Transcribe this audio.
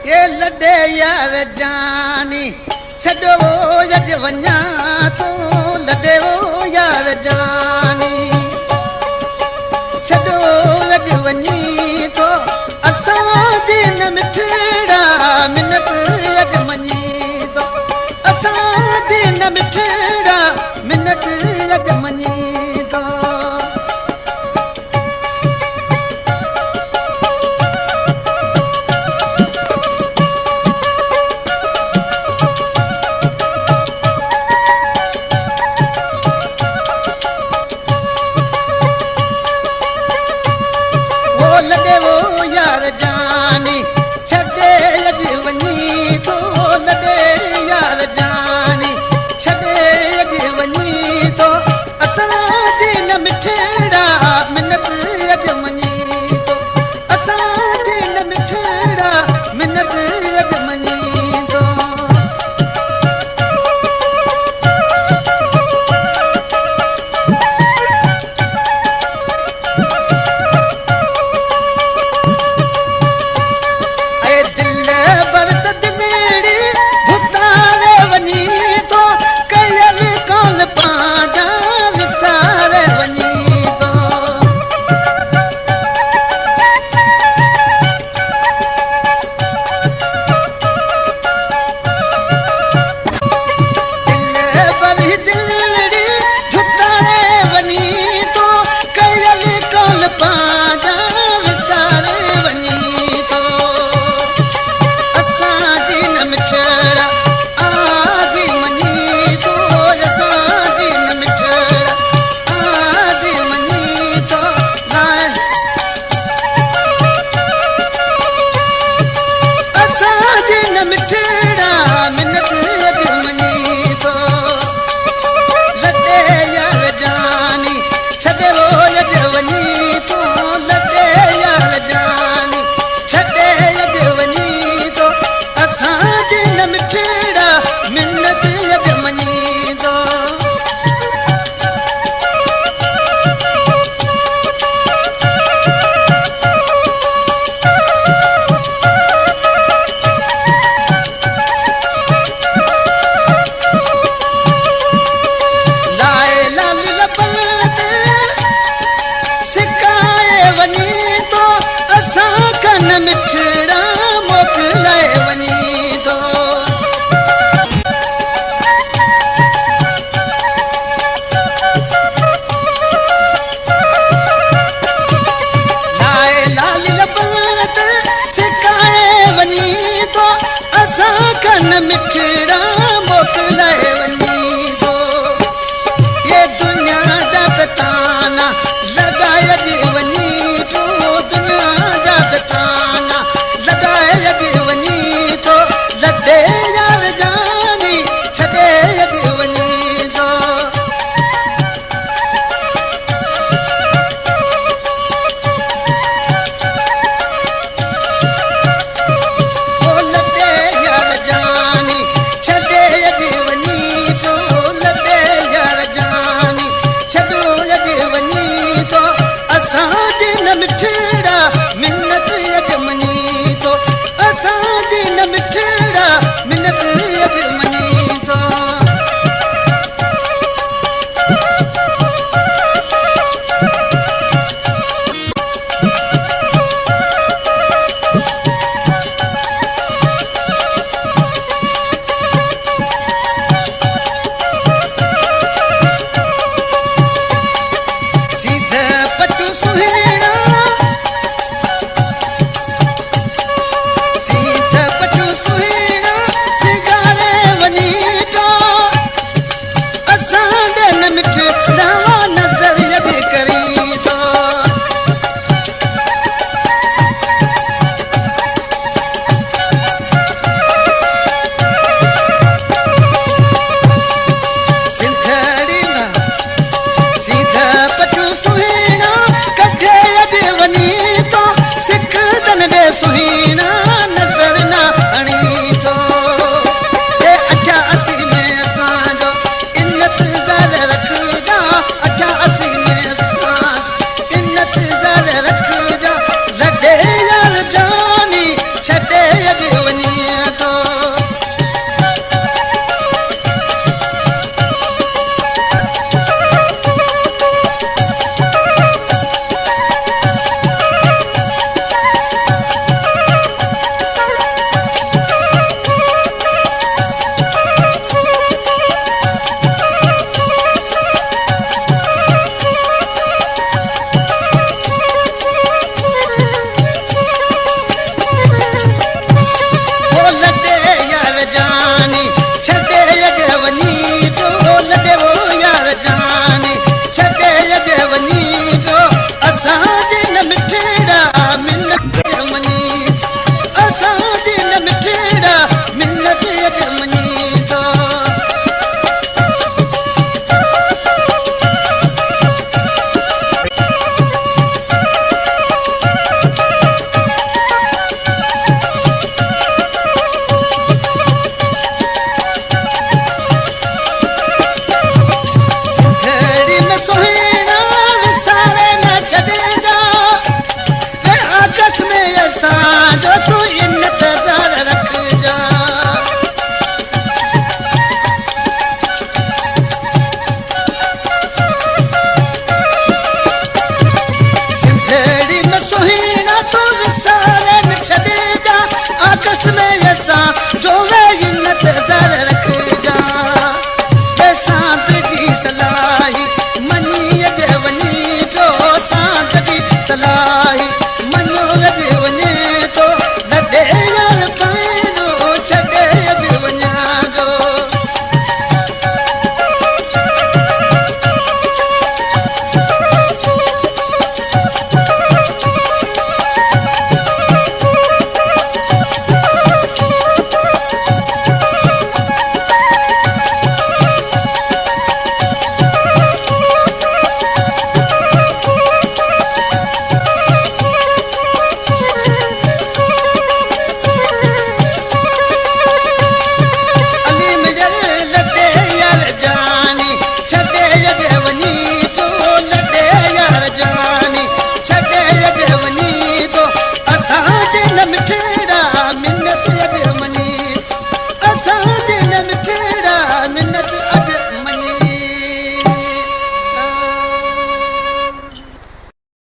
اي لڏي يار جاني، ڇڏيو اڄ وڃان ٿو. لڏي او يار جاني، ڇڏيو اڄ وڃي ٿو. اسان جي نه مٺڙا، منت اڄ مڃي ٿو. اسان جي نه مٺڙا، منت اڄ مڃي ٿو. او لڏي او يار جاني، ڇڏي اڄ وڃي ٿو. لڏي يار جاني، ڇڏي اڄ وڃي ٿو. اسان جي نه مٺڙا، منت اڄ مڃي ٿو. اسان جي نه مٺڙا، منت اڄ مڃي ٿو. اي دل برت دلڙي ڌتاري وڃي ٿو، ڪيل ڪال پنهنجا وساري وڃي ٿو. دل بري دلڙي ڌتاري وڃي ٿو، ڪيل ڪال پنهنجا وساري وڃي ٿو. اسان جي نه مٺڙا، آزي مڃي ٿو. اسان جي نه مٺڙا، آزي مڃي ٿو. اسان جي نه مٺڙا، منت اڄ مڃي ٿو. لڏي يار جاني، ڇڏي اڄ وڃي ٿو. لڏي يار جاني، ڇڏي اڄ وڃي ٿو. اسان جي نه مٺڙا، منت اڄ مڃي ٿو. لائي لال لبن تي سڪائي وڃي ٿو، اسان کان مٺڙا موڪلائي وڃي ٿو. لائي لال لبن تي سڪائي وڃي ٿو، اسان کان مٺڙا